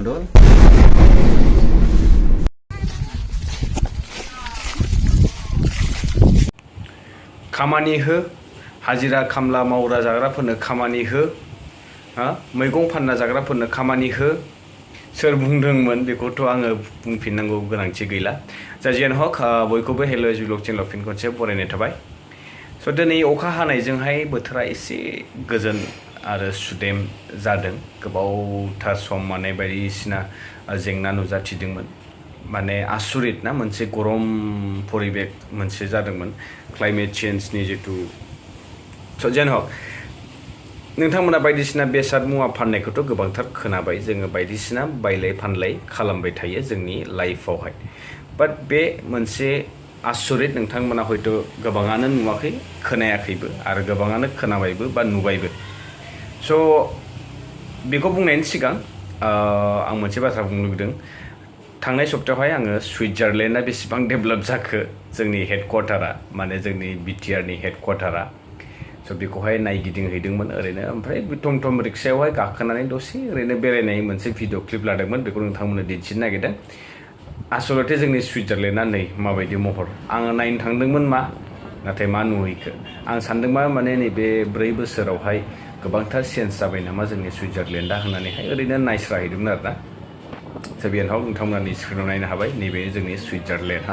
Betul? Khamani ho, hajira khamla मावग्रा जाग्राफोरनो खामानि हो, मैगं फानना जाग्राफोरनो खामानि हो, सोर बुंदोंमोन बेखौथ' आङो बुंफिननांगौ गोनांथि गैला। जियानो हक बयखौबो हेल' ब्लग चेनेलाव फिन खनसे बरायनाय थाबाय। स' दिनै अखा हानायजोंहाय बोथोरा एसे गोजोन आरो सुदेम जादों। गोबावथार सम माने बायदिसिना जेंना नुजाथिदोंमोन। माने आसुरित ना मोनसे गरम परिबेक मोनसे जादोंमोन क्लाइमेट चेन्जनि जितु। स' जियानो हक नोंथांमोना बायदिसिना बेसाद मुवा फाननायखौथ' गोबांथार खोनाबाय। जोङो बायदिसिना बायलाय फानलाय खालामबाय थायो जोंनि लाइफआवहाय। बाट बे मोनसे आसुरित नोंथांमोना हयथ' गोबाङानो नुवाखै खोनायाखैबो आरो गोबाङानो खोनाबायबो बा नुबायबो। स' बेखौ बुंनायनि सिगां आं मोनसे बाथ्रा बुंनो लुबैदों। थांनाय सप्तायावहाय आङो सुइजारलेण्डआ बेसेबां डेभेलप जाखो जोंनि हेडक्वार्टारा माने जोंनि BTR नि हेडक्वार्टारा। स' बेखौहाय नायगिदिंहैदोंमोन ओरैनो ओमफ्राय टम टम रिक्सायावहाय गाखोनानै दसे ओरैनो बेरायनाय मोनसे भिडिअ क्लिप लादोंमोन बेखौ नोंथांमोननो दिन्थिनो नागिरदों। आसलथे जोंनि सुइजारलेण्डआ नै माबायदि महर आङो नायनो थांदोंमोन नाथाय मा नुहैखो आं सानदोंमा माने नैबे 4 बोसोरावहाय गोबांथार चेन्ज जाबाय नामा जोंनि सुइजारलेण्डआ होननानैहाय ओरैनो नायस्राहैदोंमोन आरोना। स' बेयाव नोंथांमोना नै स्क्रिनाव नायनो हाबाय नैबे जोंनि सुइजारलेण्ड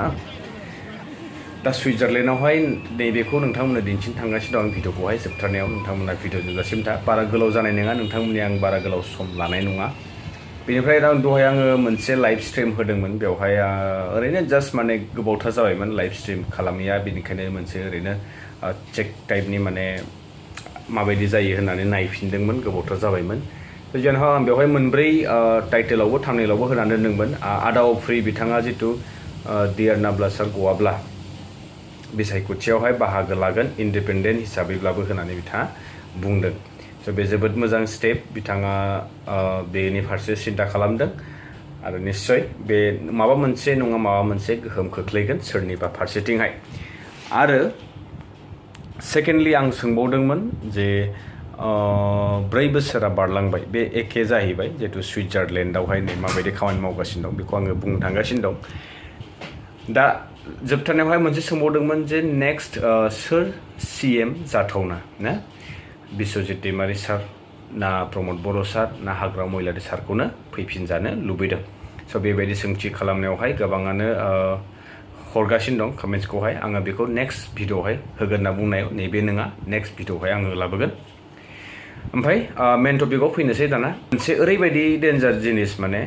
दा सुइजारलेण्डआवहाय नैबेखौ नोंथांमोननो दिन्थिनो थांगासिनो दं आं भिडिअखौहाय जोबथारनायाव नोंथांमोना भिडिअ जोबजासिम था बारा गोलाव जानाय नङा नोंथांमोननि आं बारा गोलाव सम लानाय नङा। बेनिफ्राय दहाय आङो मोनसे लाइभ स्ट्रिम होदोंमोन बेवहाय ओरैनो जास्ट माने गोबावथार जाबायमोन लाइभ स्ट्रिम खालामैया बेनिखायनो मोनसे ओरैनो चेक टाइपनि माने माबायदि जायो होननानै नायफिनदोंमोन गोबावथार जाबायमोन। जियानो हक आं बेवहाय मोनब्रै टाइटेलावबो थामनेलावबो होनानै दोनदोंमोन। आदा अफ्रि बिथाङा जितु डियार नाब्लासार गवाब्ला बिसायख'थियावहाय बाहागो लागोन इन्डिपेन्डेन्ट हिसाबैब्लाबो होननानै बिथाङा बुंदों। स' बे जोबोद मोजां स्टेप बिथाङा बेनि फारसे सिन्था खालामदों आरो निश्चय बे माबा मोनसे नङा माबा मोनसे गोहोम खोख्लैगोन सोरनिबा फारसेथिंहाय। आरो सेकेन्डलि आं सोंबावदोंमोन जे 4 बोसोरा बारलांबाय बे एखे जाहैबाय जिहेतु सुइजारलेण्डआवहाय नै माबायदि खामानि मावगासिनो दं बेखौ आङो बुंनो थांगासिनो दं। दा जोबथारनायावहाय मोनसे सोंबावदोंमोन जे नेक्स्ट सोर CM जाथावना ना बिश्वजित दैमारि सार ना प्रमद बर' सार ना हाग्रा महिलारि सारखौनो फैफिनजानो लुबैदों। स' बेबायदि सोंथि खालामनायावहाय गोबाङानो हरगासिनो दं कमेन्ट्सखौहाय आङो बेखौ नेक्स्ट भिडिअआवहाय होगोन होनना बुंनायाव नैबे नङा नेक्स्ट भिडिअआवहाय आङो लाबोगोन। ओमफ्राय मेन टपिकआव फैनोसै दाना मोनसे ओरैबायदि डेन्जार जिनिस माने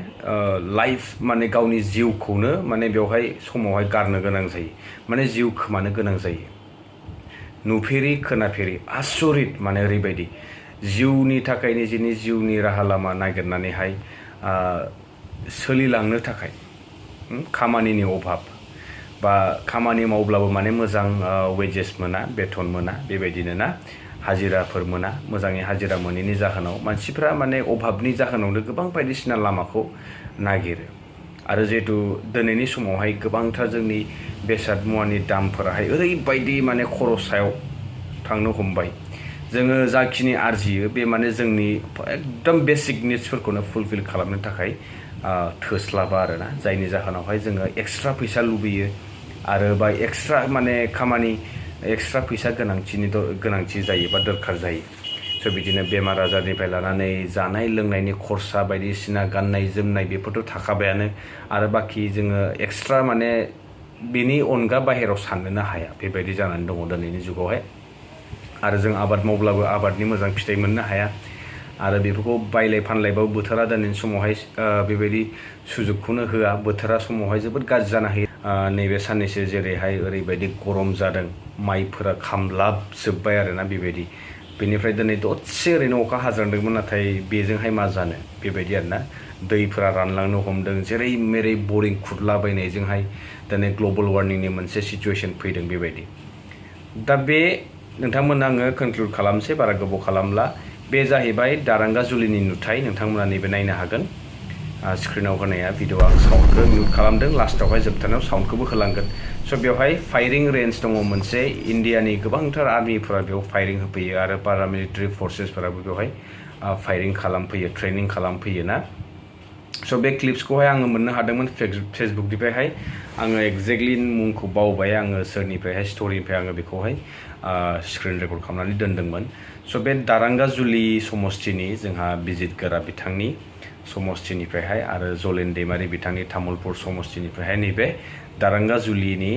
लाइफ माने गावनि जिउखौनो माने बेवहाय समावहाय गारनो गोनां जायो माने जिउ खोमानो गोनां जायो। नुफेरि खोनाफेरि आसुरित माने ओरैबायदि जिउनि थाखाय निजेनि जिउनि राहा लामा नागिरनानैहाय सोलिलांनो थाखाय खामानिनि अभाब बा खामानि मावब्लाबो माने मोजां वेजेस मोना बेथन मोना बेबायदिनो ना हाजिराफोर मोना मोजाङै हाजिरा मोनैनि जाहोनाव मानसिफ्रा माने अभाबनि जाहोनावनो गोबां बायदिसिना लामाखौ नागिरो। आरो जिहेतु दिनैनि समावहाय गोबांथार जोंनि बेसाद मुवानि दामफोराहाय ओरैबायदि माने खरसायाव थांनो हमबाय जोङो जाखिनि आरजियो बे माने जोंनि एकदम बेसिक निड्सफोरखौनो फुलफिल खालामनो थाखाय थोस्लाबा आरोना जायनि जाहोनावहाय जोङो एक्सट्रा फैसा लुबैयो आरो बा एक्सट्रा माने खामानि एक्सट्रा फैसा गोनांथि जायो बा दरखार जायो। स' बिदिनो बेमार आजारनिफ्राय लानानै जानाय लोंनायनि खरसा बायदिसिना गाननाय जोमनाय बेफोरथ' थाखाबायानो आरो बाखि जोङो एक्सट्रा माने बेनि अनगा बाहेरायाव साननोनो हाया बेबायदि जानानै दङ दिनैनि जुगावहाय। आरो जों आबाद मावब्लाबो आबादनि मोजां फिथाइ मोननो हाया आरो बेफोरखौ बायलाय फानलायबाबो बोथोरा दिनैनि समावहाय बेबायदि सुजुगखौनो होआ बोथोरा समावहाय जोबोद गाज्रि जाना होयो। नैबे साननैसो जेरैहाय ओरैबायदि गरम जादों माइफोरा खामलाबजोब्बाय आरोना बेबायदि बेनिफ्राय दिनै दसे ओरैनो अखा हाज्रांदोंमोन नाथाय बेजोंहाय मा जानो बेबायदि आरोना दैफोरा रानलांनो हमदों जेरै मेरै बरिं खुरलाबायनायजोंहाय दिनै ग्लबेल वार्मिंनि मोनसे सिचुवेसन फैदों बेबायदि। दा बे नोंथांमोन आङो कनक्लुड खालामसै बारा गोबाव खालामला बे जाहैबाय दारांगाजुलिनि नुथाय नोंथांमोना नैबे नायनो हागोन स्क्रिनाव होनाया भिडिअ आं साउन्डखौ मिउट खालामदों लास्टावहाय जोबथारनायाव साउन्डखौबो होलांगोन। स' बेवहाय फायरिं रेन्ज दङ मोनसे इण्डियानि गोबांथार आर्मिफोरा बेयाव फायरिं होफैयो आरो पारामिलिटारि फर्सेसफोराबो बेवहाय फायरिं खालामफैयो ट्रेनिं खालामफैयो ना स' बे क्लिप्सखौहाय आङो मोननो हादोंमोन फेसबुकनिफ्रायहाय आङो एक्जेक्टलि मुंखौ बावबाय आङो सोरनिफ्रायहाय स्ट'रिनिफ्राय आङो बेखौहाय स्क्रिन रेकर्ड खालामनानै दोनदोंमोन स' बे दारांगाजुलि समस्तिनि जोंहा बिजितगोरा बिथांनि समस्तिनिफ्रायहाय आरो जलेन दैमारि बिथांनि तामुलपुर समस्तिनिफ्रायहाय नैबे दारांगाजुलिनि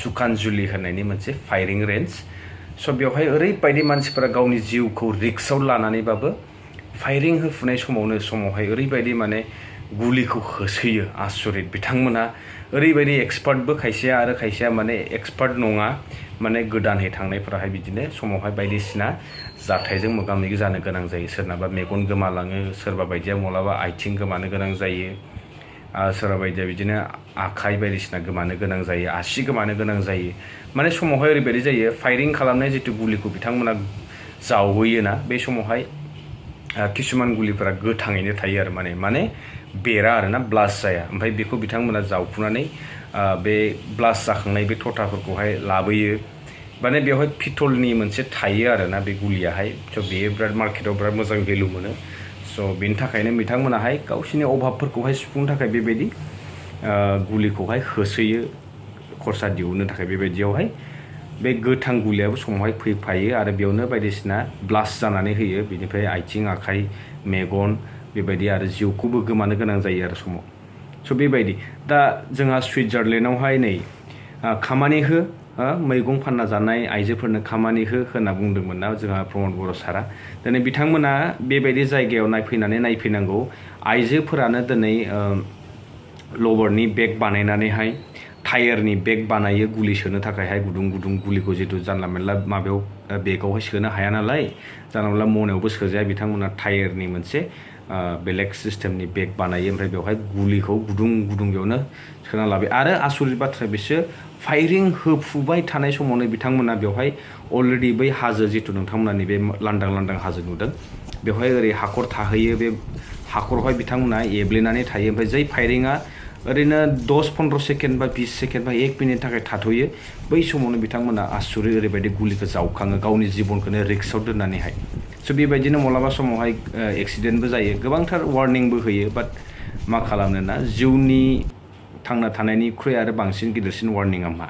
सुखानजुलि होननायनि मोनसे फायरिं रेन्ज स' बेवहाय ओरैबायदि मानसिफोरा गावनि जिउखौ रिक्सआव लानानैबाबो फायरिं होफुनाय समावहाय ओरैबायदि माने गुलिखौ होसोयो आसरित बिथांमोना ओरैबायदि एक्सपार्टबो खायसेया आरो खायसेया माने एक्सपार्ट नङा माने गोदानहै थांनायफोराहाय बिदिनो समावहाय बायदिसिना जाथायजों मोगा मोगि जानो गोनां जायो सोरनाबा मेगन गोमालाङो सोरबा बायदिया मालाबा आथिं गोमानो गोनां जायो सोरबा बायदिया बिदिनो आखाइ बायदिसिना गोमानो गोनां जायो आसि गोमानो गोनां जायो माने समावहाय ओरैबायदि जायो फायरिं खालामनाय जितु गुलिखौ बिथांमोना जावहैयोना बे समावहाय किसुमान गुलिफोरा गोथाङैनो थायो आरो माने बेरा आरोना ब्लास्ट जाया ओमफ्राय बेखौ बिथांमोना जावखुनानै बे ब्लास्ट जाखांनाय बे थथाफोरखौहाय लाबोयो माने बेवहाय पिटलनि मोनसे थायो आरोना बे गुलियाहाय स' बेयो बिराद मार्केटाव बिराद मोजां भेलु मोनो स' बेनि थाखायनो बिथांमोनाहाय गावसोरनि अभाबफोरखौहाय सुफुंनो थाखाय बेबायदि गुलिखौहाय होसोयो खरसा दिहुननो थाखाय बेबायदियावहाय बे गोथां गुलियाबो समावहाय फैफायो आरो बेयावनो बायदिसिना ब्लास्ट जानानै होयो बिनिफ्राय आथिं आखाइ मेगन बेबायदि आरो जिउखौबो गोमानो गोनां जायो आरो समाव स' बेबायदि दा जोंहा सुइजारलेण्डआवहाय नै खामानि हो मैगं फानना जानाय आइजोफोरनो खामानि हो होनना बुंदोंमोन ना जोंहा प्रमद बर' सारा दिनै बिथांमोना बेबायदि जायगायाव नायफैनांगौ आइजोफोरानो दिनै लबरनि बेग बानायनानैहाय टायारनि बेग बानायो गुलि सोनो थाखायहाय गुदुं गुदुं गुलिखौ जितु जानला मेनला माबायाव बेगावहाय सोनो हाया नालाय जानला मेनला मनायावबो सोजाया बिथांमोना टायारनि मोनसे बेलेग सिस्टेमनि बेग बानायो ओमफ्राय बेवहाय गुलिखौ गुदुं गुदुं बेयावनो सोना लाबाय आरो आसरित बाथ्रा बिसोर फायरिं होफुबाय थानाय समावनो बिथांमोना बेवहाय अलरेडि बै हाजो जितु नोंथांमोना नैबे लांदां लांदां हाजो नुदों बेवहाय ओरै हाखर थाहैयो बे हाखरावहाय बिथांमोना एब्लेनानै थायो ओमफ्राय जै फायरिंआ ओरैनो 10-15 सेकेन्ड बा 20 सेकेन्ड बा 1 मिनिट थाखाय थाथ'यो बै समावनो बिथांमोना आसुरि ओरैबायदि गुलिखौ जावखाङो गावनि जिबनखौनो रिक्सआव दोननानैहाय स' बेबायदिनो मालाबा समावहाय एक्सिडेन्टबो जायो गोबांथार वार्निंबो होयो बाट मा खालामनो ना जिउनि थांना थानायनिख्रुइ आरो बांसिन गिदिरसिन वार्निंआ मा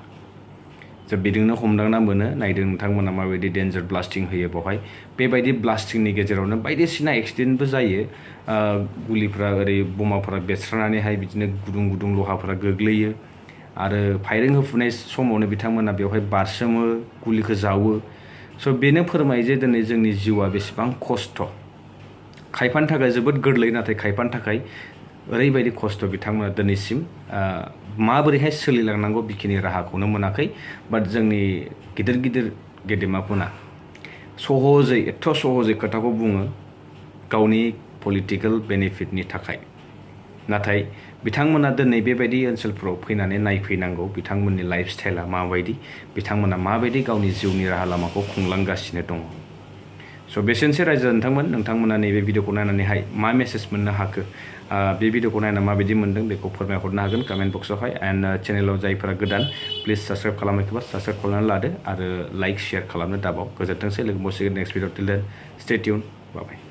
स' बेजोंनो हमदांना मोनो नायदों नोंथांमोना माबायदि डेन्जार ब्लास्टिं होयो बेवहाय बेबायदि ब्लास्टिंनि गेजेरावनो बायदिसिना एक्सिडेन्टबो जायो गुलिफ्रा ओरै बमाफोरा बेरस्रानानैहाय बिदिनो गुदुं गुदुं लहाफोरा गोग्लैयो आरो फायरिं होफुनाय समावनो बिथांमोना बेवहाय बारसोमो गुलिखौ जावो स' बेनो फोरमायो जे दिनै जोंनि जिउआ बेसेबां खस्थ' खायफानि थाखाय जोबोद गोरलै नाथाय खायफानि थाखाय ओरैबायदि खस्थ' बिथांमोना दिनैसिम माबोरैहाय सोलिलांनांगौ बेखिनि राहाखौनो मोनाखै बाट जोंनि गिदिर गिदिर गेदेमाफोरा सहजै एथ' सहजै खोथाखौ बुङो गावनि पलिटिकेल बेनिफिटनि थाखाय नाथाय बिथांमोना दिनै बेबायदि ओनसोलफोराव फैनानै नायफैनांगौ बिथांमोननि लाइफ स्टाइला माबायदि बिथांमोना माबायदि गावनि जिउनि राहा लामाखौ खुंलांगासिनो दङ स' बेसेनोसै रायजो नोंथांमोना नैबे भिडिअखौ नायनानैहाय मा मेसेज मोननो हाखो बे भिडिअखौ नायना माबायदि मोनदों बेखौ फोरमायहरनो हागोन कमेन्ट बक्सआवहाय एन्ड चेनेलाव जायफोरा गोदान प्लिज साबस्क्राइब खालामाखैबा साबस्क्राइब खालामनानै लादो आरो लाइक शेयार खालामनो दाबाव गोजोनथोंसै लोगो मोनसिगोन नेक्स्ट भिडिअ टिल देन स्टे टिउन बाय